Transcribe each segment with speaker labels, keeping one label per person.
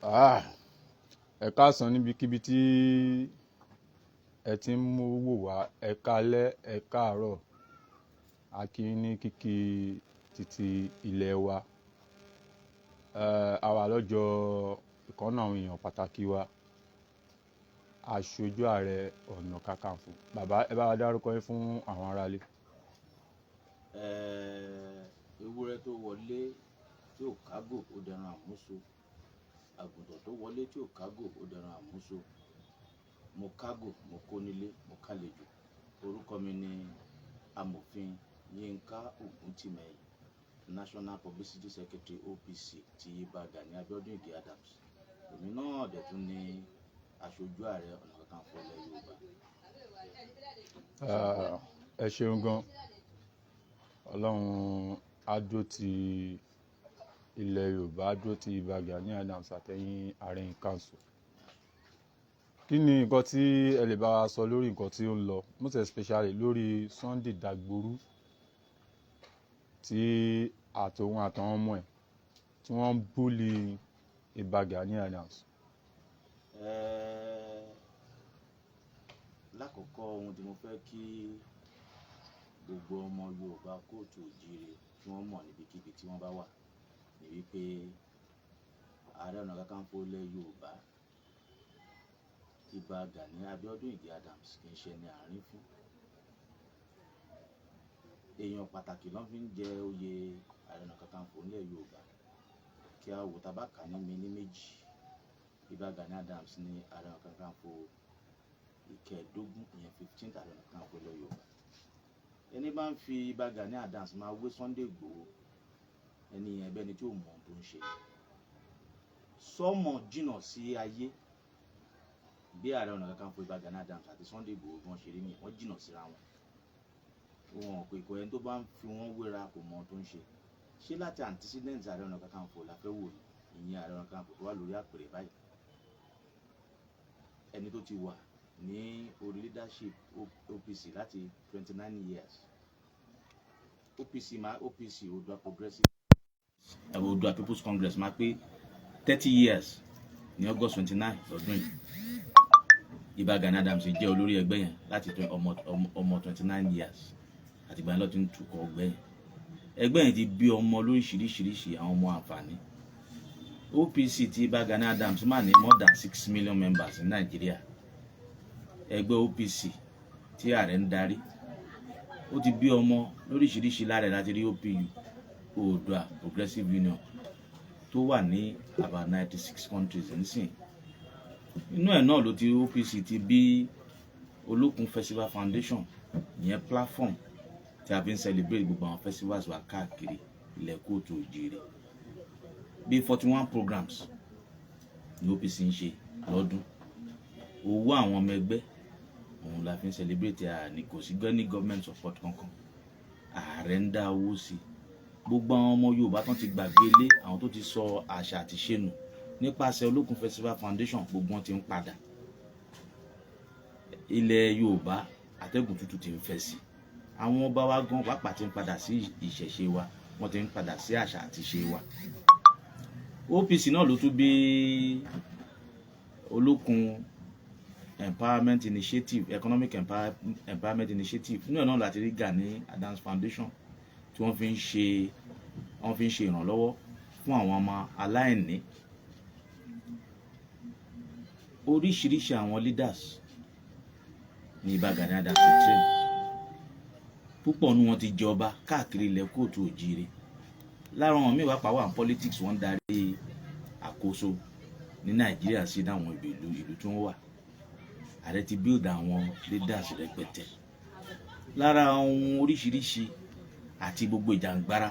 Speaker 1: Ah, ẹ káàsán níbikíbi tí ẹ ti ń mú wò wá. Ẹ káalẹ́, ẹ káàárọ̀. A kí yín ní kíkí títí ilẹ̀ wa. A wà lọ́jọ́ ìkànnà àwọn èèyàn pàtàkì wa, aṣojú Ààrẹ Ọ̀nà Kakanfò. Bàbá, ẹ bá wa dárúkọ yín fún àwọn aráalé.
Speaker 2: Ewúrẹ́ tó wọlé tí ò kágò, ó dẹran àmúso. Àgùntàn tó wọlé tí ò kágò, ó dẹran àmúso. Mo kágò, mo kó nílé, mo kálejò. Orúkọ mi ni Amòfin Yínká Ògúntìmẹyìn, National Publicity Secretary OPC ti Ìbà Gani Abiodun Ige Adams. Èmi náà dẹ̀ tún ní aṣojú Ààrẹ Ọ̀nà Kakanfò ilẹ̀ Yorùbá.
Speaker 1: Ẹ ṣeun gan. Ọlọ́run á dúró ti ilẹ̀ Yorùbá, á dúró ti Ìbà Gani Adams àtẹ̀yìn Ààrẹ in Council. Kí ni nǹkan tí ẹ lè bá wa sọ lórí nǹkan tí ó ń lọ, most especially lórí Sunday Dagboru tí àtòun àtàwọn ọmọ ẹ̀ tí wọ́n ń bully Ìbà Gani Adams?
Speaker 2: Lákọ̀ọ́kọ́, ohun tí mo fẹ́ kí gbogbo ọmọ Yorùbá káàárọ̀ oòjíire kí wọ́n mọ̀ níbikíbi tí wọ́n bá wà ní wípé Ààrẹ Ọ̀nà Kakanfò ilẹ̀ Yorùbá, Ìbà Gani Abiodun Ige Adams, kì í ṣe ẹni àárín fún. Èèyàn pàtàkì ló fi ń jẹ oyè Ààrẹ Ọ̀nà Kakanfò ilẹ̀ Yorùbá. Kí a wò, tá bá kà ní méní méjì, Ìbà Gani Adams ní Ààrẹ Ọ̀nà Kakanfò ìkẹẹ̀ẹ́dógún, ìyẹn 15th Ààrẹ Ọ̀nà Kakanfò ilẹ̀ Yorùbá. Ẹni bá ń fi Ìbà Gani Adams máa wé Sunday Igboho, ẹni yẹn bẹ́ni tí ò mọ ohun tó ń ṣe. Sọ́mọ̀ jìnnà sí ayé. Bí Ààrẹ Ọ̀nà Kakanfò Ìbà Gani Adams àti Sunday Igboho bí wọ́n ṣe rí nìyẹn, wọ́n jìnnà síra wọn. Wọn kò ìkọ̀, ẹni tó bá ń fi wọ́n wéra kò mọ ohun tó ń ṣe. Ṣé láti antecedent Ààrẹ Ọ̀nà Kakanfò la fẹ́ wò ní? Ìyẹn Ààrẹ Ọ̀nà Kakanfò tó wà lórí àpèrè báyìí, ẹni tó ti wà ní orí leadership OPC láti 29 years. OPC máa OPC, Oòduà Progressive, Oòduà People's Congress, máa pé 30 years ní August 29 lọ́dún yìí. Ìbà Gani Adams jẹ́ olórí ẹgbẹ́ yẹn láti ọmọ 29 years. Àtìgbà yẹn ló ti ń tukọ̀ ẹgbẹ́ yẹn. Ẹgbẹ́ yẹn ti bí ọmọ lóríṣiríṣiríṣi, àwọn ọmọ àǹfààní. OPC ti Ìbà Gani Adams máa ní more than 6 million members ní Nàìjíríà. Ẹgbẹ́ OPC tí ààrẹ ń darí, ó ti bí ọmọ lóríṣiríṣi. Lára ẹ̀ láti rí OPU, Oòduà Progressive Union, tó wà ní about 96 countries nísìnyí. Inú ẹ̀ náà ló ti OPC ti bí Olókun Festival Foundation, ìyẹn platform tí a fi ń celebrate gbogbo àwọn festivals wa káàkiri ilẹ̀ káàárọ̀ oòjíire. Bí 41 programs ní OPC ń ṣe lọ́dún. Owó àwọn ọmọ ẹgbẹ́ òun la fi ń celebrate. Àní kò sí ní government support kankan. Ààrẹ ń dá owó sí gbogbo àwọn ọmọ Yorùbá tán ti gbàgbé ilé, àwọn tó ti sọ àṣà àti ìṣe nù. Nípasẹ̀ Olókun Festival Foundation, gbogbo wọn ti ń padà ilẹ̀ Yorùbá. Atẹ́gùn tútù ti ń fẹ́ sí àwọn ọba wa gan pàápàá, ti ń padà sí ìṣẹ̀ṣe wa, wọ́n ti ń padà sí àṣà àti ìṣe wa. OPC náà ló tún bí Olókun Empowerment Initiative, Economic Empowerment Initiative. Nínú ẹ̀ náà láti rí Gani Adams Foundation tí wọ́n fi ń ṣe ìrànlọ́wọ́ fún àwọn ọmọ aláìní. Oríṣiríṣi àwọn leaders ní Ìbà Gani Adams ti train. Púpọ̀ nu wọn ti jọba káàkiri ilẹ̀ káàárọ̀ oòjíire. Lára wọn míì wá pa wà ní politics, wọ́n ń darí àkóso ní Nàìjíríà sí dáwọn ìlú tí wọ́n wà. Ààrẹ ti build àwọn leaders rẹpẹtẹ. Lára ohun oríṣiríṣi àti gbogbo ìjàngbara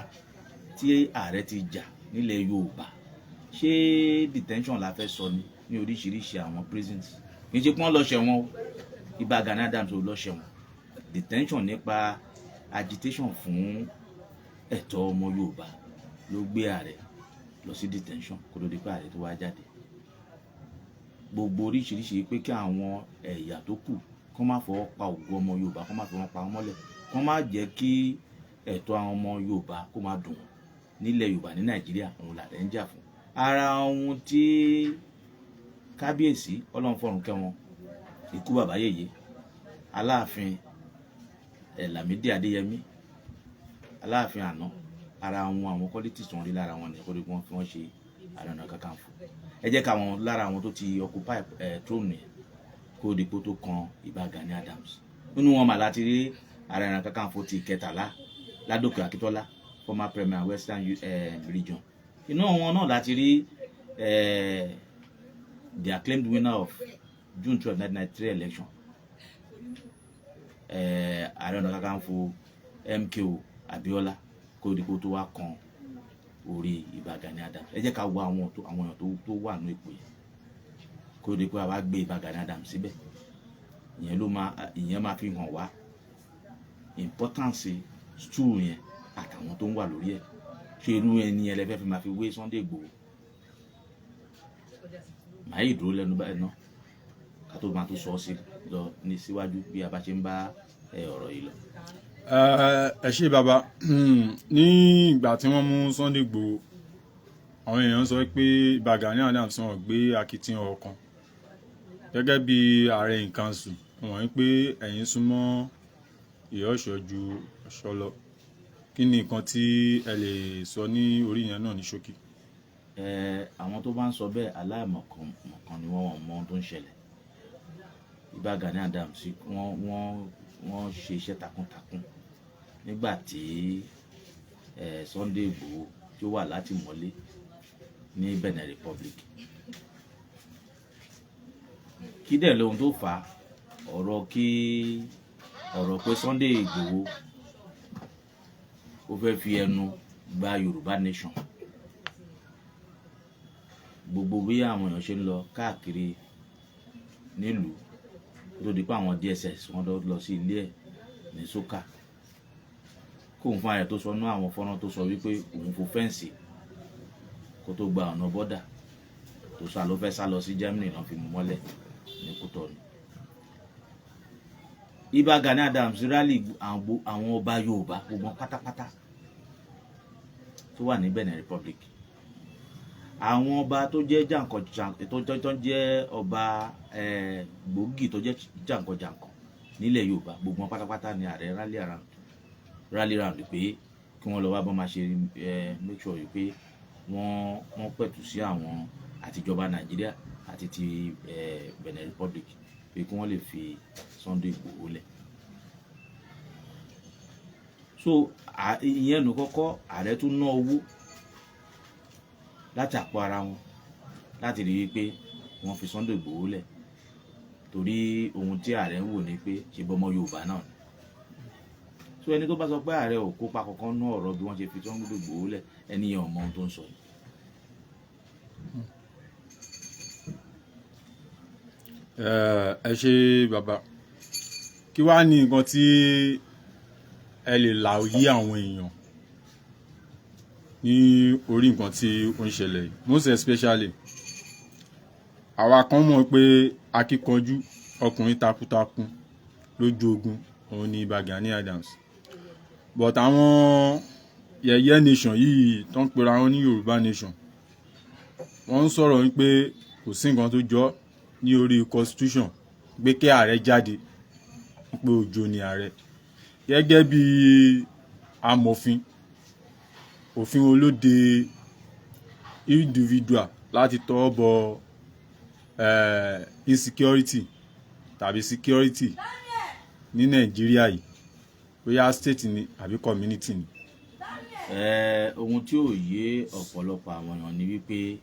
Speaker 2: tí ààrẹ ti jà nílẹ̀ Yorùbá, ṣé detention la fẹ́ sọ ni ní oríṣiríṣi àwọn prisons? Kì í ṣe pé wọ́n lọ ṣẹ̀wọ̀n o. Ìbà Gani Adams ò lọ ṣẹ̀wọ̀n. Detention nípa agitation fún ẹ̀tọ́ ọmọ Yorùbá ló gbé ààrẹ lọ sí detention kó tó di pé ààrẹ tó wá jáde. Gbogbo oríṣiríṣi pé kí àwọn ẹ̀yà tó kù kó má fọwọ́ pa ògo ọmọ Yorùbá, kó má fi wọn pa wọn mọ́lẹ̀, kó má jẹ́ kí ẹ̀tọ́ àwọn ọmọ Yorùbá kó má dùn wọ́n nílẹ̀ Yorùbá ní Nàìjíríà, òun làrẹ̀ ń jà fún. Ara ohun tí kábíyèsí, Ọlọ́run fọ̀run kẹ́ wọn, ikú bàbá yèyé, Aláàfin ẹ̀ Lámídì Adéyẹmí, Aláàfin àná, ara àwọn qualities tó ń rí lára wọn nìyẹn kó dé wọ́n fi wọ́n ṣe Ààrẹ Ọ̀nà Kakanfò. Ẹ jẹ́ káwọn lára àwọn tó ti occupy throne yẹn kó di kó tó kan Ìbà Gani Adams. Nínú wọn mà láti rí Ààrẹ Ọ̀nà Kakanfò ti kẹtàlá, Ládòkè Akíntọ́lá, former premier Western Region. Inú wọn náà láti rí the acclaimed winner of June 12, 1993 election, Ààrẹ Ọ̀nà Kakanfò MKO Abiola, kó di kó tó wá kan orí Ìbà Gani Adams. Ẹ jẹ́ ká wo àwọn èèyàn tó wà ní ipò yẹn kó di pé a wá gbé Ìbà Gani Adams síbẹ̀. Ìyẹn ló máa, ìyẹn máa fi hàn wá importance stool yẹn àtàwọn tó ń wà lórí ẹ̀. Ṣé irú ẹni yẹn lẹ fẹ́ fi máa fi wé Sunday Igboho? Màá yìí dúró lẹ́nu báyìí náà ká tó máa tó sọ ọ́ sí lọ ní síwájú bí a bá ṣe ń bá ọ̀rọ̀ yìí lọ.
Speaker 1: Ẹ ṣé, bàbá. Ní ìgbà tí wọ́n mú Sunday Igboho, àwọn èèyàn sọ pé Ìbà Gani Adams wọn gbé akitiyan ọkàn gẹ́gẹ́ bí ààrẹ in council wọ́n ní pé ẹ̀yin súnmọ́ ìyá ọ̀ṣọ́ ju ọ̀ṣọ́ lọ. Kí ni nǹkan tí ẹ lè sọ ní orí yẹn náà ní ṣókí?
Speaker 2: Àwọn tó bá ń sọ bẹ́ẹ̀, aláìmọ̀kan mọ̀kan ni wọ́n. Wọ́n mọ ohun tó ń ṣẹlẹ̀. Ìbà Gani Adams, wọ́n ṣe iṣẹ́ takuntakun nígbà tí Sunday Igboho tí ó wà látìmọ́lé ní Benin Republic. Kí dẹ̀ lóhun tó fà á? Ọ̀rọ̀ kí ọ̀rọ̀ pé Sunday Igboho ó fẹ́ fi ẹnu gba Yorùbá Nation. Gbogbo bí àwọn èèyàn ṣe ń lọ káàkiri nílùú kó tó di pé àwọn DSS wọ́n lọ sí ilé ẹ̀ ní Sókà, kóun fún ara ẹ̀ tó sọ ní àwọn fọ́nrán tó sọ wípé òun fò fence kó tó gba ọ̀nà border tó sá ló fẹ́ sá lọ sí Germany náà fi mú mọ́lẹ̀ ní Kútọ́nù. Ìbà Gani Adams rally àwọn ọba Yorùbá gbogbo wọn pátápátá tó wà ní Benin Republic, àwọn ọba tó jẹ́ jàǹkànjàǹkàn, tó jẹ́ ọba gbòógì, tó jẹ́ jàǹkànjàǹkàn nílẹ̀ Yorùbá, gbogbo wọn pátápátá ni ààrẹ rally round pé kí wọ́n lọ wá bọ́n máa ṣe make sure yìí pé wọ́n pẹ̀tù sí àwọn àtijọba Nàìjíríà àti ti Benin Republic pé kí wọ́n lè fi Sunday Igboho lẹ̀. So ìyẹn nù kọ́kọ́. Ààrẹ tún ná owó láti àpò ara wọn láti rí i pé wọ́n fi Sunday Igboho lẹ̀, torí ohun tí ààrẹ ń wò ni pé ṣe bọ́mọ Yorùbá náà ni. So ẹni tó bá sọ pé ààrẹ ò kópa kankan nú ọ̀rọ̀ bí wọ́n ṣe fi Sunday Igboho lẹ̀, ẹni yẹn ò mọ ohun tó ń sọ ni.
Speaker 1: Ẹ ṣé, bàbá. Kí wàá ní nǹkan tí ẹ lè là yí àwọn èèyàn ní orí nǹkan tí ó ń ṣẹlẹ̀ yìí? Most especially, àwa kan mọ̀ pé akíkanjú ọkùnrin takuntakun lójú ogun òun ni Ìbà Gani Adams, but àwọn yẹ̀yẹ́ nation yìí tó ń pera wọn ní Yorùbá Nation, wọ́n ń sọ̀rọ̀ wípé kò sí nǹkan tó jọ ní orí constitution pé kí ààrẹ jáde, pé òjò ni ààrẹ. Gẹ́gẹ́ bí amòfin, òfin olóde individual láti tọwọ́ bọ insecurity tàbí security ní Nàìjíríà yìí, bóyá state ni àbí community ni?
Speaker 2: Ohun tí ò yé ọ̀pọ̀lọpọ̀ àwọn èèyàn ni wípé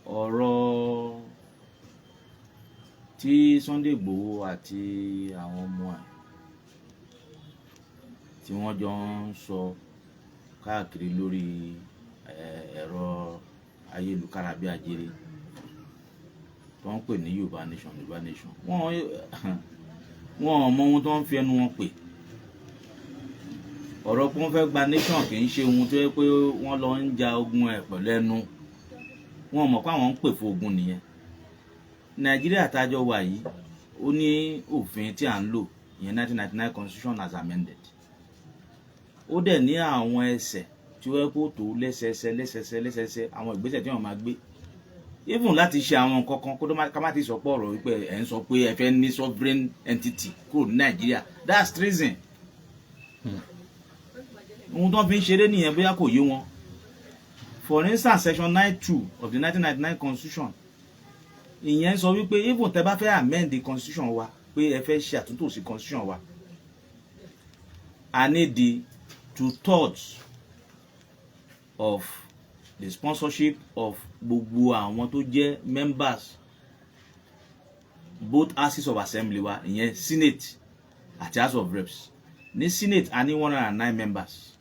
Speaker 2: ọ̀rọ̀ tí Sunday Igboho àti àwọn ọmọ ẹ̀ tí wọ́n jọ ń sọ káàkiri lórí ẹ̀rọ ayélujára bí ajere tó ń pè ní Yorùbá Nation, Yorùbá Nation, wọ́n ò mọ ohun tó ń fi ẹnu wọn pè. Ọ̀rọ̀ pé wọ́n fẹ́ gba nation kì í ṣe ohun tó yẹ pé wọ́n lọ ń ja ogun ẹ̀ pẹ̀lú ẹnu. Wọ́n mọ̀ pé àwọn ń pè fún ogun nìyẹn. Nàìjíríà tájọ wà yìí, ó ní òfin tí à ń lò, ìyẹn 1999 constitution as amended. Ó dẹ̀ ní àwọn ẹsẹ̀ tí wọ́n kó tó lẹ́sẹẹsẹ lẹ́sẹẹsẹ lẹ́sẹẹsẹ, àwọn ìgbésẹ̀ tí wọ́n máa gbé, even láti ṣe àwọn nǹkan kan, kó tó má ká má ti sọ pé ọ̀rọ̀ wípé ẹ̀ ń sọ pé ẹ fẹ́ ní sovereign entity kúrò ní Nàìjíríà, that's treason. Ohun tó fi ń ṣeré nìyẹn, bóyá kò yé wọn. For instance, section 9(2) of the 1999 constitution, ìyẹn sọ wípé even tẹ́ bá fẹ́ amend the constitution wa, pé ẹ fẹ́ ṣe àtúntò sí constitution wa, I need the 2/3 of the sponsorship of gbogbo àwọn tó jẹ́ members both houses of assembly wa, ìyẹn Senate àti House of Reps. Ní Senate, a ní 109 members.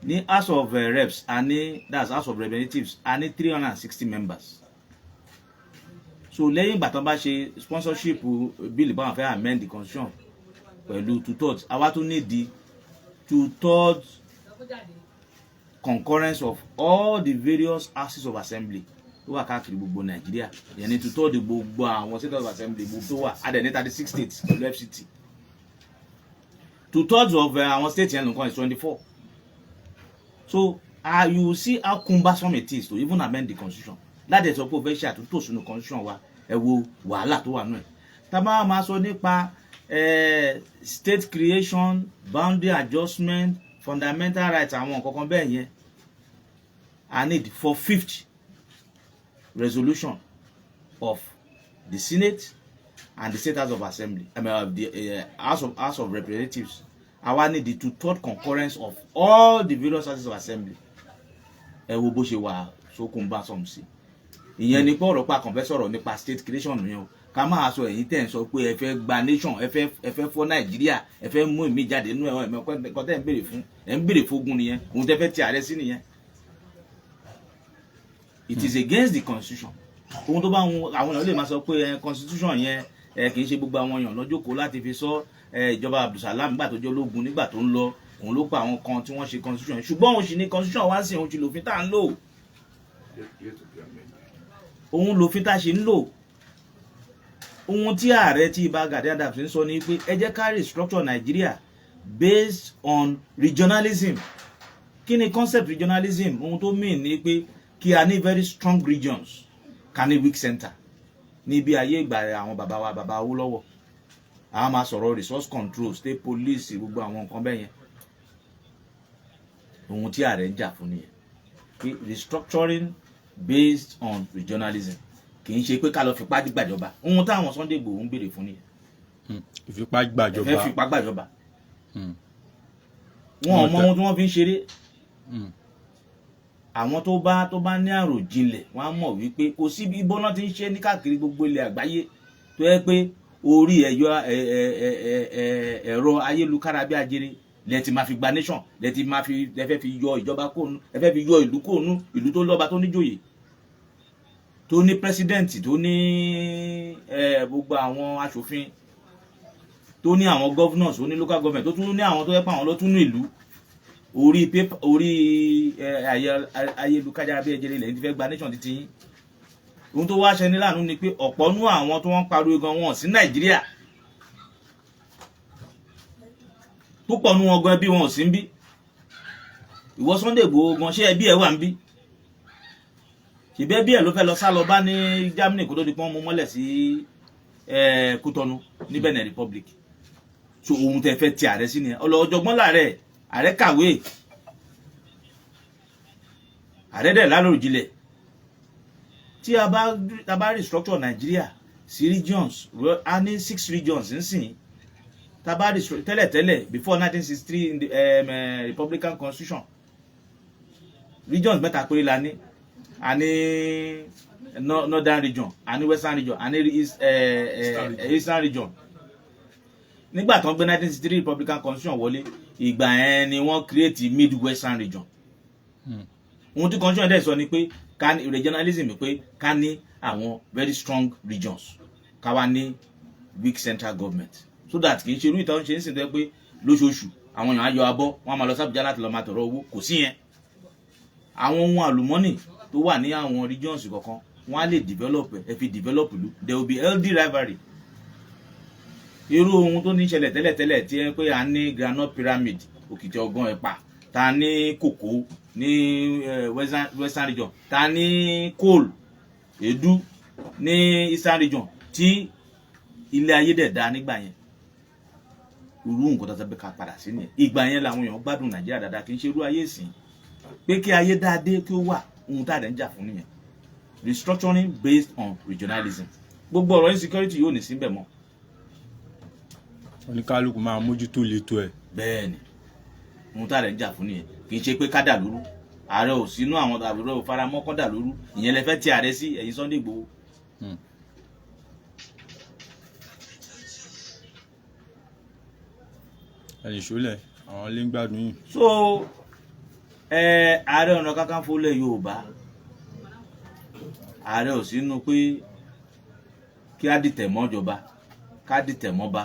Speaker 2: Ní House of Reps, a ní, that's House of Representatives, a ní 360 members. So lẹ́yìn ìgbà tán bá ṣe sponsorship bill báwọn fẹ́ amend the constitution pẹ̀lú 2/3, àwa tún ní di 2/3 concurrence of all the various houses of assembly tó wà káàkiri gbogbo Nàìjíríà. Ìyẹn ní 2/3 gbogbo àwọn state of assembly gbogbo tó wà. A dẹ̀ ní 36 states pẹ̀lú FCT. 2/3 of àwọn state yẹn nìkan is 24. So you see how cumbersome it is to even amend the constitution, láti ẹ̀ sọ pé o fẹ́ ṣe àtúntò sínú constitution wa. Ẹ wo wàhálà tó wà nù ẹ̀. Tá a bá máa sọ nípa state creation, boundary adjustment, fundamental rights, àwọn nǹkan kan bẹ́ẹ̀ yẹn, I need 4/5 resolution of the Senate and the State House of Assembly, I mean, of the House of Representatives. Àwa need the 2/3 concurrence of all the various houses of assembly. Ẹ wo bó ṣe wà sókun bá sọ̀mù sí. Ìyẹn ni pé ọ̀rọ̀ pa kàn fẹ́ sọ̀rọ̀ nípa state creation yẹn o. Ká máa sọ ẹ̀yin tẹ̀ ń sọ pé ẹ fẹ́ gba nation, ẹ fẹ́ fọ́ Nàìjíríà, ẹ fẹ́ mú ìmí jáde nínú ẹ̀wọ̀n ẹ̀mọ́ ẹ̀kọ́ tẹ̀ ń béèrè fún, ẹ̀ ń béèrè fógun nìyẹn. Òun tẹ́ fẹ́ ti ààrẹ sí nìyẹn. It is against the constitution. Ohun tó bá wọn, àwọn èèyàn lè máa sọ pé ẹ constitution yẹn, ẹ kì í ṣe gbogbo àwọn èèyàn lọ́jọ́kòó láti fi sọ. Ẹ ìjọba Abdulsalam nígbà tó jẹ́ ológun, nígbà tó ń lọ, òun ló pa àwọn kan tí wọ́n ṣe constitution yẹn. Ṣùgbọ́n òun sì ní constitution wá sí, òun ti lòfin tá à ń lò, òun lòfin tá a ṣe ń lò. Ohun tí ààrẹ tí Ìbà Gani Adams ń sọ ni pé ẹ jẹ́ ká restructure Nàìjíríà based on regionalism. Kí ni concept regionalism? Ohun tó mean ni pé kí a ní very strong regions, ká ní weak center. Níbi ayé ìgbà àwọn bàbá wa, bàbá Awólọ́wọ̀, àwọn máa sọ̀rọ̀ resource control, state police, gbogbo àwọn nǹkan bẹ́ẹ̀ yẹn. Ohun tí ààrẹ ń jà fún nìyẹn, pé restructuring based on regionalism, kì í ṣe pé ká lọ fipá gbàjọba. Ohun táwọn Sunday Igboho ń béèrè fún nìyẹn.
Speaker 1: Ìfipá
Speaker 2: ẹ
Speaker 1: gbàjọba.
Speaker 2: Fẹ́ fipá gbàjọba. Wọn ò mọ ohun tí wọ́n fi ń ṣeré. Àwọn tó bá ní àròjinlẹ̀, wọ́n á mọ̀ wípé kò sí bí bọ́nà ti ń ṣe ní káàkiri gbogbo ilẹ̀ àgbáyé, tó yẹ pé orí ẹ̀yọ ẹ̀rọ ayélujára bí ajere lẹ ti máa fi gba nation, lẹ ti máa fi, lẹ fẹ́ fi yọ ìjọba kóònù, ẹ fẹ́ fi yọ ìlú kóònù, ìlú tó lọ́ba, tó níjòyè, tó ní president, tó ní gbogbo àwọn aṣòfin, tó ní àwọn governors, tó ní local government, tó tún ní àwọn tó yẹ pé àwọn ló tún ní ìlú. Orí paper, orí ayélujára bí ẹjẹrẹ ilẹ̀ ní ti fẹ́ gba nation títí yín. Ohun tó wá ṣe ní láàánú ni pé ọ̀pọ̀ nú àwọn tó wọ́n ń pariwo gan wọn sí Nàìjíríà. Púpọ̀ nú wọn gan, ẹbí wọn ò sí ń bí. Ìwọ Sunday Igboho gan, ṣé ẹbí ẹ wà ń bí? Ṣèbí ẹbí ẹ ló fẹ́ lọ sá lọ bá ní Germany kó tó di pọ́n mú mọ́lẹ̀ sí Kútọ́nù ní Benin Republic. So ohun tẹ́ fẹ́ ti ààrẹ sí nìyẹn. Ọ̀jọ̀gbọ́n làárẹ̀, ààrẹ kàwé, ààrẹ dẹ̀ láròjinlẹ̀. Tí a bá restructure Nàìjíríà sí regions, well, a ní six regions nísìnyí. Tá a bá restructure, tẹ́lẹ̀tẹ́lẹ̀, before 1963 in the Republican constitution, regions mẹ́ta péré la ní. A ní northern region, a ní western region, a ní eastern region. Nígbà tó ń gbé 1963 Republican constitution wọlé, ìgbà yẹn ni wọ́n create mid-western region. Ohun tí constitution dẹ̀ sọ ni pé ká ní regionalism, pé ká ní àwọn very strong regions, ká wá ní weak central government, so that kì í ṣe irú ìtàn ṣe ń sìn tó yẹ pé lóṣooṣù àwọn èèyàn á yọ abọ́, wọ́n á máa lọ sábùjá láti lọ máa tọrọ owó. Kò sí yẹn. Àwọn ohun àlùmọ́nì tó wà ní àwọn regions kọ̀ọ̀kan, wọ́n á lè develop ẹ fi develop ìlú. There will be healthy rivalry. Irú ohun tó ní ṣẹlẹ̀ tẹ́lẹ̀tẹ́lẹ̀ tí ẹ pé à ń ní groundnut pyramid, Òkìtì, Ọ̀gán, Ẹ̀pà, Ta ní kòkó ní western region, ta ní coal, èédú ní eastern region, tí ilé ayé dẹ̀ dá nígbà yẹn. Irú nǹkan tó tẹ́ ká padà sí nìyẹn. Ìgbà yẹn làwọn èèyàn gbádùn Nàìjíríà dáadáa, kì í ṣe irú ayé ìsìn pé kí ayé dáadé kí ó wà. Ohun tá a dẹ̀ ń jà fún nìyẹn, restructuring based on regionalism. Gbogbo ọ̀rọ̀ insecurity yóò ní síbẹ̀ mọ́.
Speaker 1: Oníkálukú máa mójútó létò ẹ̀.
Speaker 2: Bẹ́ẹ̀ ni, ohun tá a dẹ̀ ń jà fún nìyẹn. Kì í ṣe pé ká dà lóru. Ààrẹ ò sínú àwọn àbúrò ò faramọ́ kọ́ dà lóru. Ìyẹn lẹ fẹ́ ti ààrẹ sí ẹ̀yìn Sunday Igboho.
Speaker 1: Ẹ̀yìn ìṣólẹ̀ àwọn ilé ń gbádùn yìí.
Speaker 2: So Ààrẹ Ọ̀nà Kakanfò lẹ̀ Yorùbá, ààrẹ ò sínú pé kí á dìtẹ̀ mọ́ ìjọba, ká dìtẹ̀ mọ́ba,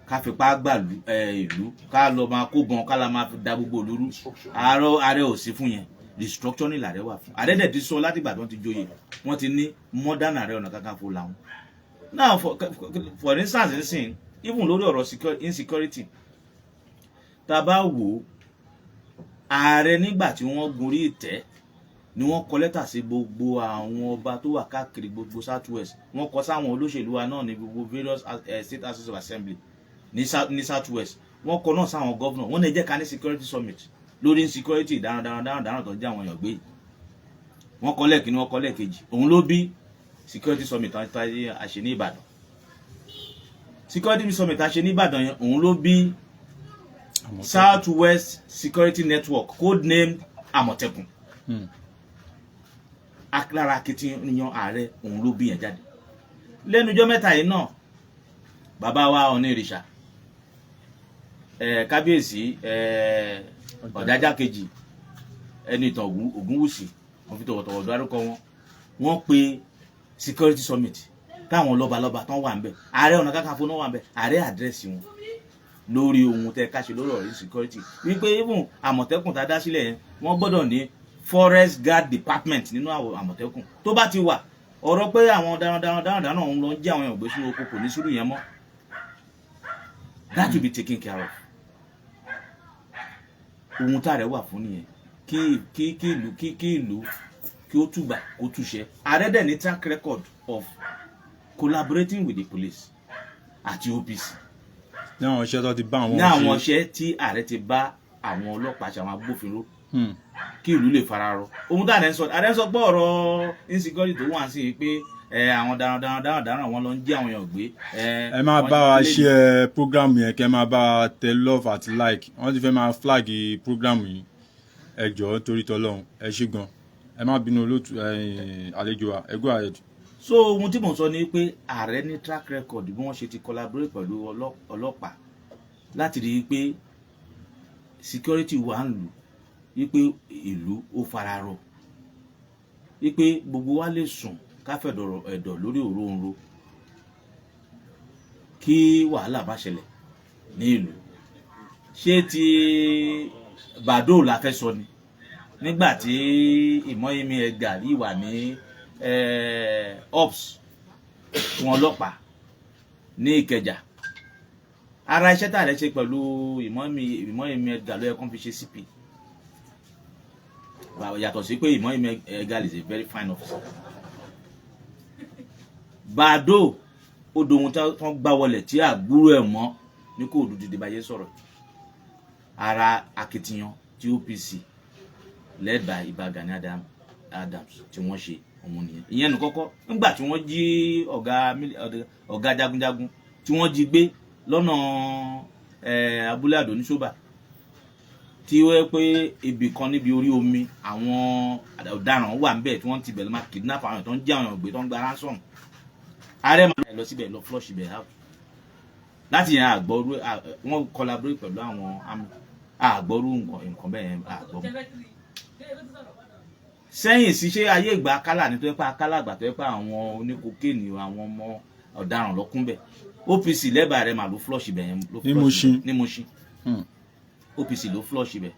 Speaker 2: ká fipá gbàlú ìlú, ká lọ máa kó bọn, ká la máa fi da gbogbo ìlú rú. Ààrẹ ò sí fún yẹn. Restructuring làárẹ̀ wà fún. Ààrẹ dẹ̀ ti sọ látìgbà tí wọ́n ti joyè, wọ́n ti ní modern Ààrẹ Ọ̀nà Kakanfò làwọn. Now, for instance nsìn, even lórí ọ̀rọ̀ insecurity, tá a bá wò ó, ààrẹ nígbà tí wọ́n gorí ìtẹ́ ni wọ́n kọ lẹ́tà sí gbogbo àwọn ọba tó wà káàkiri gbogbo South West. Wọ́n kọ sáwọn olóṣèlú wa náà ní gbogbo various state houses of assembly ní South West. Wọ́n kọ náà sáwọn governor. Wọ́n ní ẹ jẹ́ ká ní security summit lórí insecurity, darandaran darandaran tó ń jẹ́ àwọn èèyàn gbé. Wọ́n kọ lẹ́ẹ̀kínní, wọ́n kọ lẹ́ẹ̀kejì. Òun ló bí security summit tá a ṣe ní Ìbàdàn. Security summit tá a ṣe ní Ìbàdàn yẹn, òun ló bí
Speaker 1: Àmọ̀tẹ́kùn.
Speaker 2: South West Security Network, codenamed Àmọ̀tẹ́kùn. Lára akitiyan ààrẹ, òun ló bí yẹn jáde lẹ́nu ọjọ́ mẹ́ta yìí náà. Bàbá wa Ọ̀nìrìṣà, kábíyèsí Ọ̀jájá kejì, ẹni ìtàn Ògúnwùsì, wọ́n fi tọ̀wọ̀tọ̀wọ̀ dárúkọ wọn, wọ́n pe security summit táwọn lọ́balọ́ba tán wà ń bẹ̀, Ààrẹ Ọ̀nà Kakanfò náà wà ń bẹ̀. Ààrẹ address wọn lórí ohun tẹ ká ṣe lórí ọ̀rọ̀ security, wípé even Àmọ̀tẹ́kùn tá a dá sílẹ̀ yẹn, wọ́n gbọ́dọ̀ ní forest guard department nínú àwọn Àmọ̀tẹ́kùn. Tó bá ti wà, ọ̀rọ̀ pé àwọn darandaran darandaran náà ń lọ jí àwọn èèyàn gbé sínú oko, kò ní sùúrù yẹn mọ́. That will be taken care of. Ohun tá a rẹ̀ wà fún nìyẹn, kí ìlú kí ìlú kí ó túbà kó túṣẹ. Ààrẹ dẹ̀ ní track record of collaborating with the police àti OPC.
Speaker 1: Ní àwọn iṣẹ́ tó ti bá àwọn
Speaker 2: ní àwọn
Speaker 1: ṣe.
Speaker 2: iṣẹ́ tí ààrẹ ti bá àwọn ọlọ́pàá ṣe, àwọn agbófinró, kí ìlú lè fararọ. Ohun tí ààrẹ ń sọ pé ọ̀rọ̀ insecurity tó wà sí i pé àwọn darandaran darandaran wọn lọ ń jí àwọn èèyàn gbé.
Speaker 1: Ẹ máa
Speaker 2: Wọ́n
Speaker 1: bá wa
Speaker 2: ti lé
Speaker 1: share program yẹn, kẹ́ máa bá wa tẹ love àti like. Wọ́n ti fẹ́ máa flag program yìí. Ẹ jọ̀ọ́, torí tọlọ́run, ẹ ṣé gan. Ẹ má bínú, olóòtú, àlejò wa, ẹ go ahead.
Speaker 2: So ohun tí mò ń sọ ni pé ààrẹ ní track record bí wọ́n ṣe ti collaborate pẹ̀lú ọlọ́pàá láti rí i pé security wà ń lù, wípé ìlú ó fararọ, wípé gbogbo wa lè sùn ká fẹ̀dọ̀ ẹ̀dọ̀ lórí òróǹro, kí wàhálà bá ṣẹlẹ̀ ní ìlú. Ṣé ti Bàdó la fẹ́ sọ ni nígbà tí Ìmọ̀yẹmí Edgar yìí wà ní ops fún ọlọ́pàá ní Ìkẹjà? Ara iṣẹ́ tá a rẹ̀ ṣe pẹ̀lú Ìmọ̀yẹmí Edgar ló yẹ kó fi ṣe CP. Yàtọ̀ sí pé Ìmọ̀yẹmí Edgar is a very fine officer, Bàdó ó dohun tí wọ́n gbá wọlé tí àgbúrò ẹ̀ mọ́ ní kò dúdú dìbàyé sọ̀rọ̀. Ara akitiyan tí OPC led by Ìbà Gani Adams tí wọ́n ṣe òun nìyẹn. Ìyẹn nù kọ́kọ́ nígbà tí wọ́n jí ọ̀gá jagunjagun tí wọ́n jí gbé lọ́nà abúlé Àdó ní Ṣóbà, tí ó yẹ pé ibì kan níbi orí omi, àwọn ọ̀daràn wà níbẹ̀ tí wọ́n ti bẹ̀rẹ̀ máa kidnap àwọn tó ń jí àwọn èèyàn gbé, tó ń gba ransom. Ààrẹ máa lọ síbẹ̀, lọ flush ibẹ̀ out. Láti yẹn, àgbọ̀rú wọ́n collaborate pẹ̀lú àwọn army, àgbọ̀rú nǹkan bẹ́ẹ̀ yẹn àgbọ̀ sẹ́yìn sí. Ṣé ayé ìgbà Akálà ní tó yẹ pé Akálà àgbà tó yẹ pé àwọn oníkokéènì, àwọn ọmọ ọ̀daràn lọ́kún bẹ̀, OPC lẹ́bàá rẹ̀ mà ló flush ibẹ̀ yẹn, ló
Speaker 1: Ní
Speaker 2: flush
Speaker 1: Mushin.
Speaker 2: ibẹ̀. Ní Mushin. OPC ló flush ibẹ̀.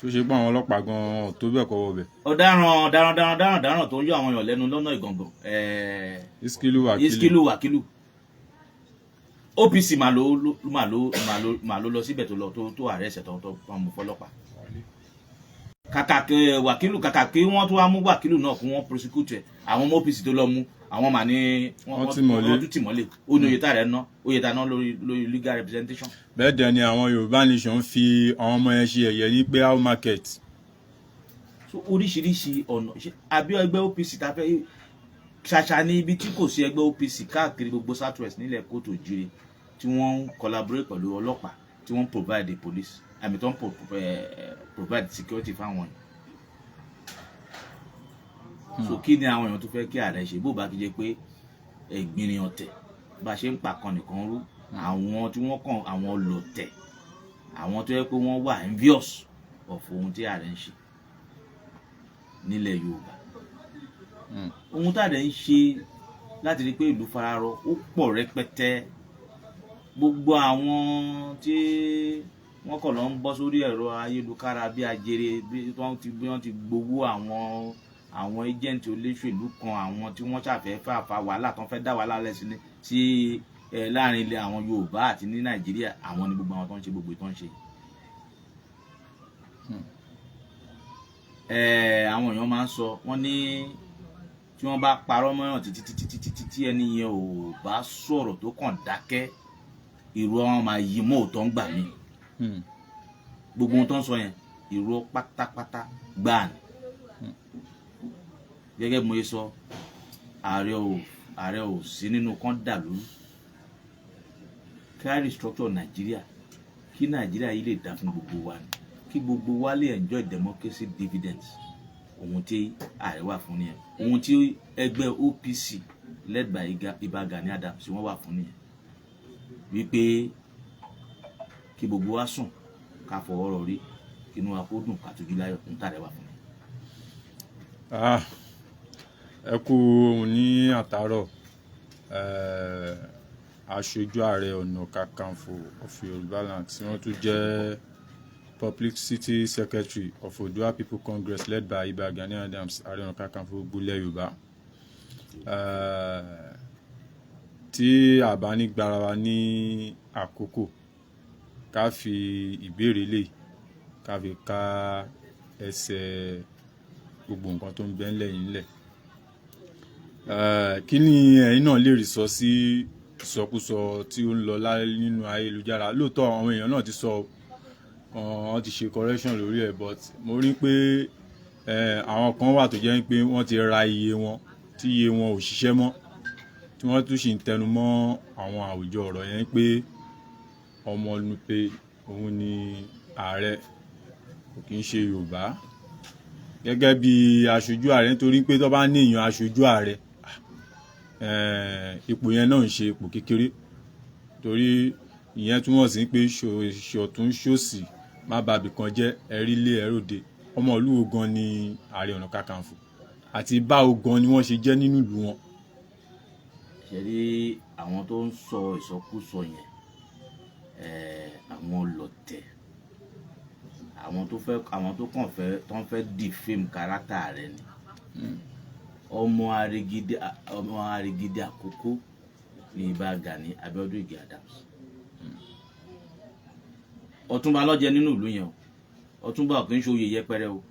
Speaker 1: Tó ṣe pé àwọn ọlọ́pàá gan-an tó bẹ́ẹ̀ kọ́ wọbẹ̀.
Speaker 2: Ọ̀daràn ọ̀daràn ọ̀daràn ọ̀daràn ọ̀daràn tó ń yọ àwọn èèyàn lẹ́nu lọ́nà Ìgàngàn.
Speaker 1: Iskilu Wakili.
Speaker 2: Iskilu Wakilu. OPC mà ló lọ síbẹ̀, tó lọ tó arrest ẹ̀, tó mú fọlọ́pàá. Kàkà kí Wàkílù, kàkà kí wọ́n tó wá mú Wàkílù náà kí wọ́n prosecute ẹ̀, àwọn ọmọ OPC tó lọ mú àwọn mà ní
Speaker 1: Wọ́n tì mọ́lé.
Speaker 2: Wọ́n tún tì mọ́lé. Ó ní oye tá rẹ̀ ná, oye tá ná lórí legal representation.
Speaker 1: Bẹ́ẹ̀ dẹ̀ ni àwọn Yorùbá Nation fi àwọn ọmọ yẹn ṣe ẹ̀yẹ ní pé how market.
Speaker 2: So oríṣiríṣi ọ̀nà àbí ẹgbẹ́ OPC tá a fẹ́ ṣàṣà ní ibi tí kò sí ẹgbẹ́ OPC káàkiri gbogbo South West nílẹ̀ kóòtù òjìrè tí wọ́n ń collaborate pẹ̀lú ọlọ́pàá, tí wọ́n ń provide the police àmì tó ń provide security fáwọn yìí. So kí ni àwọn èèyàn tó fẹ́ kí ààrẹ ṣe, bó bá kí jẹ́ pé ẹ̀gbìnrin ọ̀tẹ̀ bá ṣe ń pa kan nìkan rú, àwọn tí wọ́n kàn, àwọn ọlọ̀tẹ̀, àwọn tó yẹ pé wọ́n wà envious of ohun tí ààrẹ ń ṣe nílẹ̀ Yorùbá? Ohun tá a dẹ̀ ń ṣe láti rí i pé ìlú fararọ, ó pọ̀ rẹpẹtẹ. Gbogbo àwọn tí wọ́n kàn lọ ń bọ́ sórí ẹ̀rọ ayélujára bí ajere, bí wọ́n ti gbowó àwọn agent olóṣèlú kan, àwọn tí wọ́n ṣàfẹ́ fàfà wàhálà, tó ń fẹ́ dá wàhálà lẹ̀ sí ẹ láàrin ilẹ̀ àwọn Yorùbá àti ní Nàìjíríà, àwọn ni gbogbo àwọn tó ń ṣe gbogbo tó ń ṣe. Àwọn èèyàn máa ń sọ, wọ́n ní tí wọ́n bá parọ́ mọ́yàn títí títí títí títí, ẹni yẹn ò bá sọ̀rọ̀, tó kàn dákẹ́, ìró wọn máa yí mọ́ òótọ́ ń gbà mí. Gbogbo ohun tó ń sọ yẹn, irọ́ pátápátá gbáà ni. Gẹ́gẹ́ bí mo ṣe sọ, ààrẹ ò sí nínú kan dàlú ká restructure Nàìjíríà, kí Nàìjíríà yìí lè dá fún gbogbo wa ni, kí gbogbo wa lè enjoy democracy dividends. Ohun tí ààrẹ wà fún nìyẹn. Ohun tí ẹgbẹ́ OPC led by Ìbà Gani Adams wọ́n wà fún nìyẹn, wípé kí gbogbo wa sùn, ká fọwọ́ rọrí, kí inú wa kó dùn, ká tójú láyọ̀. Ohun tí ààrẹ wà fún nìyẹn.
Speaker 1: Ah, ẹ kú ohun ní àtàárọ̀. Aṣojú Ààrẹ Ọ̀nà Kakanfò of Yorùbá Land, tí wọ́n tún jẹ́ Publicity Secretary of Oodua People Congress led by Ìbà Gani Adams, Ààrẹ Ọ̀nà Kakanfò gbogbo ilẹ̀ Yorùbá. Tí a bá ní gbára wa ní àkókò, ká fi ìbéèrè lè ká fi ká ẹsẹ̀ gbogbo nǹkan tó ń bẹ ńlẹ̀ yìí ńlẹ̀. Kí ni ẹ̀yin náà lè rí sọ sí ìsọkúsọ tí ó ń lọ nínú ayélujára? Lóòótọ́, àwọn èèyàn náà ti sọ, wọ́n ti ṣe correction lórí ẹ̀, but mo rí pé àwọn kan wà tó jẹ́ pé wọ́n ti ra iye wọn, tí iye wọn ò ṣiṣẹ́ mọ́, tí wọ́n tún sì ń tẹnu mọ́ àwọn àwùjọ ọ̀rọ̀ yẹn pé ọmọ Nupe òun ni ààrẹ, kò kí ń ṣe Yorùbá. Gẹ́gẹ́ bí aṣojú ààrẹ, nítorí pé tó bá ní èèyàn aṣojú ààrẹ, ipò yẹn náà ń ṣe ipò kékeré, torí ìyẹn túmọ̀ sí pé ṣọ̀tún ṣòsì, má bàbí kan jẹ́ ẹ̀rí lé ẹ̀rọ̀dẹ. Ọmọ ìlú wo gan ni Ààrẹ Ọ̀nà Kakanfò, àti báwo gan ni wọ́n ṣe jẹ́ nínú ìlú wọn?
Speaker 2: Ṣe rí àwọn tó ń sọ ìsọkúsọ yẹn, àwọn ọlọ̀tẹ̀, àwọn tó fẹ́, àwọn tó kàn fẹ́, tó ń fẹ́ defame character rẹ̀ ni. Ọmọ Arigidi Àkókó ní Ìbà Gani Abiodun Ige Adams. Ọ̀túnba ló jẹ nínú ìlú yẹn o. Ọ̀túnba ò kì í ṣe oyè yẹpẹrẹ o.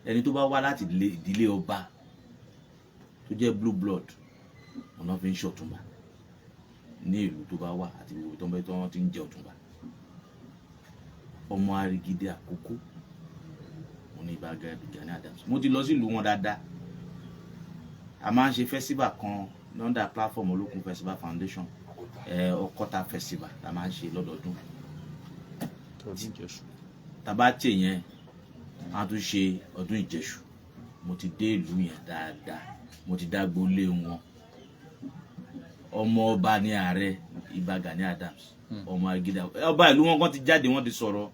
Speaker 2: Ẹni tó bá wá láti ìdílé ọba tó jẹ́ blue blood, ọ̀nà fi ń ṣe ọ̀túnba ní ìlú tó bá wà àti gbogbo tó ń bẹ tó wọ́n ti ń jẹ ọ̀túnba. Ọmọ Arigidi Àkókó òun ní Ìbà Gani Adams. Mo ti lọ sí ìlú wọn dáadáa. A máa ń ṣe festival kan under platform Olókun Festival Foundation, Ọkọ́ta Festival la máa ń ṣe lọ́dọọdún.
Speaker 1: Tọdún Ìjẹ̀ṣù.
Speaker 2: Tàbá tè yẹn, a tún ṣe ọdún Ìjẹ̀ṣù. Mo ti dé ìlú yẹn dáadáa, mo ti dágbó lé wọn. Ọmọ ọba ní ààrẹ Ìbà Gani Adams. Ọmọ Arigidi, ọba ìlú wọn kan ti jáde, wọ́n ti sọ̀rọ̀.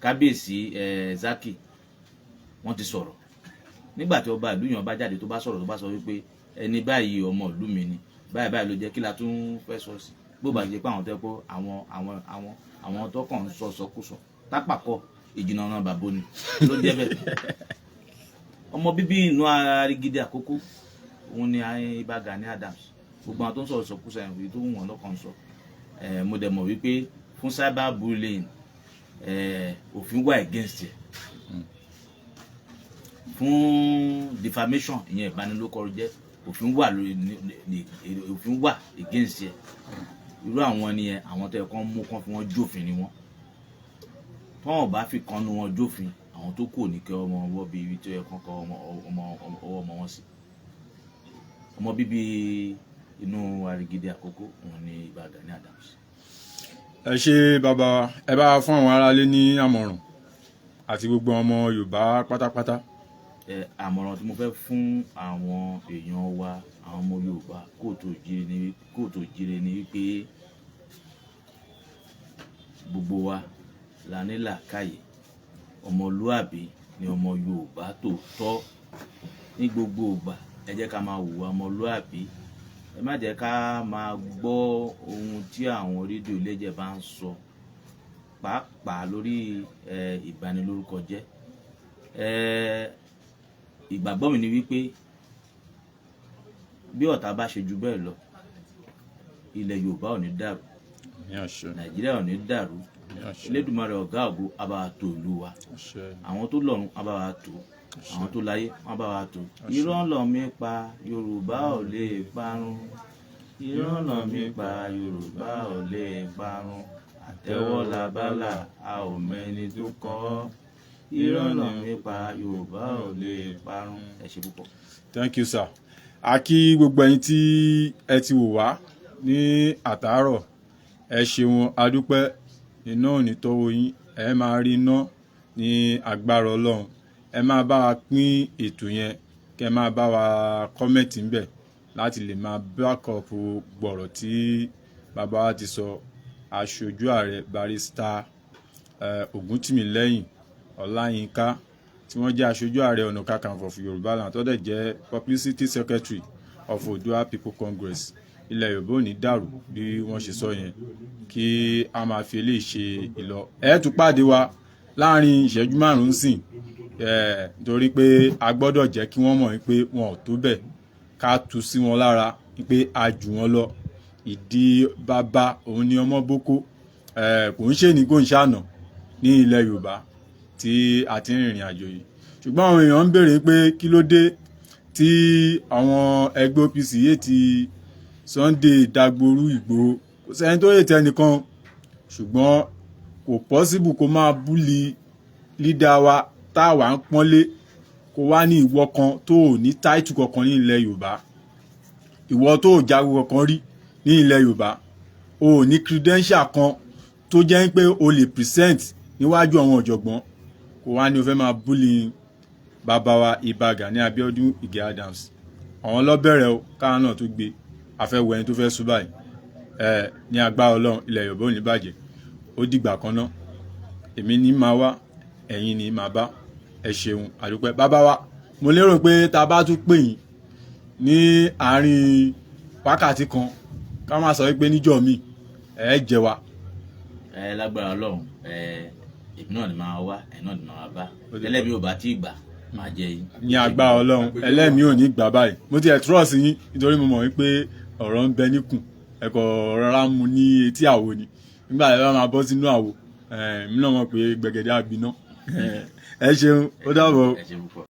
Speaker 2: Kábíyèsí Zaki, wọ́n ti sọ̀rọ̀. Nígbà tí ọba ìlú yẹn bá jáde, tó bá sọ̀rọ̀, tó bá sọ wípé ẹni báyìí ọmọ ìlú mi ni, báyìí báyìí ló jẹ́, kí la tún fẹ́ sọ sí, bó bá jẹ́ pé àwọn tẹ́ pé àwọn tó kàn ń sọ sọkúsọ tápàkọ ìjìnà náà bàbá ni ló jẹ́ bẹ́ẹ̀. Ọmọ bíbí inú Arigidi Àkókó òun ni Ìbà Gani Adams. Gbogbo àwọn tó ń sọ̀rọ̀ sọkúsọ yẹn, èyí tó wù wọ́n lọ́kàn sọ. Mo dẹ̀ mọ̀ wípé fún cyber bullying, òfin wà against ẹ̀. Fún defamation, ìyẹn ìbanilórúkọ jẹ́, òfin wà lórí òfin wà against ẹ̀. Irú àwọn ẹni yẹn, àwọn tó yẹ kán mú kán fi wọ́n jófin ni wọ́n. Tọ́wọ́n bá fi kan nu wọn jófin, àwọn tó kù ní kẹ́ ọmọ ọwọ́ bíi ibi tó yẹ kán kọ́ ọmọ ọmọ ọwọ́ ọmọ wọn sí. Ọmọ bíbí inú Arigidi Àkókò òun ni Ìbà Gani Adams.
Speaker 1: Ẹ ṣe, bàbá wa. Ẹ bá fún àwọn aráalé ní àmọ̀ràn àti gbogbo ọmọ Yorùbá pátápátá.
Speaker 2: Ẹ àmọ̀ràn tí mo fẹ́ fún àwọn èèyàn wa, àwọn ọmọ Yorùbá kóòtù òjíire ni wípé gbogbo wa la ní làákàyè. Ọmọlúàbí ni ọmọ Yorùbá tòótọ́. Ní gbogbo ìgbà, ẹ jẹ́ ká máa hùwà ọmọlúàbí. Ẹ má jẹ́ ká máa gbọ́ ohun tí àwọn rédíò iléjẹ̀ bá ń sọ, pàápàá lórí ìbanilórúkọ jẹ́. Ìgbàgbọ́ mi ni wípé bí ọ̀tá bá ṣe ju bẹ́ẹ̀ lọ, ilẹ̀ Yorùbá ò ní dàrú.
Speaker 1: Ní àṣẹ.
Speaker 2: Nàìjíríà ò ní dàrú.
Speaker 1: Ní àṣẹ.
Speaker 2: Elédùmarè ọ̀gá ògo á bá wa tò ìlú wa.
Speaker 1: Àṣẹ.
Speaker 2: Àwọn tó lọ́run á bá wa tò, àwọn tó láyé wọ́n bá wa tò. Irọ́ lọ mi pa, Yorùbá ò lè parun. Irọ́ lọ mi pa, Yorùbá ò lè parun. Àtẹ́wọ́ labálà, a ò mẹ́ni tó kọ́. Irọ́ lọ mi pa, Yorùbá ò lè parun. Ẹ ṣe púpọ̀.
Speaker 1: Thank you, sir. A kí gbogbo ẹ̀yin tí ẹ ti wò wá ní àtàárọ̀. Ẹ ṣeun, adúpẹ́. Iná ò ní tọ́wọ́ yín, ẹ máa rí iná ní agbára Ọlọ́run. Ẹ máa bá wa pín ètò yẹn, kẹ máa bá wa comment ńbẹ̀ láti lè máa back up gbọ̀rọ̀ tí bàbá wa ti sọ. Aṣojú ààrẹ, Barrister Ògúntìmílẹ́yìn Ọláyínká, tí wọ́n jẹ́ aṣojú Ààrẹ Ọ̀nà Kakanfò of Yorùbá Land, tó dẹ̀ jẹ́ Publicity Secretary of Oòduà People Congress. Ilẹ̀ Yorùbá ò ní dàrú bí wọ́n ṣe sọ yẹn. Kí a máa fi eléyìí ṣe ìlọ. Ẹ tún pàdé wa láàrin ìṣẹ́jú 5 sìn ẹ̀, nítorí pé a gbọ́dọ̀ jẹ́ kí wọ́n mọ̀ pé wọn ò tó bẹ̀, ká tu sí wọn lára pé a jù wọn lọ. Ìdí bàbá òun ni ọmọ boko ẹ̀, kò ń ṣe ní kò ń ṣàná ní ilẹ̀ Yorùbá tí a ti ń rìnrìn àjò yìí. Ṣùgbọ́n àwọn èèyàn ń béèrè pé kí ló dé tí àwọn ẹgbẹ́ OPC yé ti Sunday Dagboru Ìgbòho. Kò sẹ́ni tó yè tẹnìkan, ṣùgbọ́n kò possible kó máa bully leader wa tá a wà ń pọ́nlé, kó wá ní ìwọ kan tó ò ní title kankan ní ilẹ̀ Yorùbá, ìwọ tó ò jagun kankan rí ní ilẹ̀ Yorùbá, o ò ní credential kan tó jẹ́ pé o lè present níwájú àwọn ọ̀jọ̀gbọ́n, kó wá ní o fẹ́ máa bully bàbá wa Ìbà Gani Abiodun Ige Adams. Àwọn lọ́bẹ̀rẹ̀ o, káwọn náà tó gbé afẹ́wọ̀ ẹni tó fẹ́ sún báyìí ẹ. Ní agbára Ọlọ́run, ilẹ̀ Yorùbá ò ní bàjẹ́. Ó dìgbà kan náà, èmi ní máa wá, ẹ̀yin ní máa bá. Ẹ ṣeun, àdúpẹ́, bàbá wa. Mo lérò pé tá a bá tún pè yín ní àárín wákàtí kan, ká má sọ wípé níjọ́ mi, ẹ jẹ wa.
Speaker 2: Ẹ lágbára Ọlọ́run, ẹ èmi náà ni máa wá, ẹ náà ni máa bá. Ẹlẹ́mi ò bá tí ì gbà, máa jẹ yín.
Speaker 1: Ní agbára Ọlọ́run, ẹlẹ́mìí ò ní gbà báyìí. Mo ti ẹ̀ trust yín nítorí mo mọ̀ wípé ọ̀rọ̀ ń bẹ níkùn, ẹ kò rọra mu ní etí àwo ni. Nígbà tí ẹ bá máa bọ́ sínú àwo, èmi náà mọ̀ pé gbẹ̀gẹ̀dẹ̀ àgbiná. Ẹ ṣeun, ó dàbọ̀.
Speaker 2: Ẹ ṣe púpọ̀.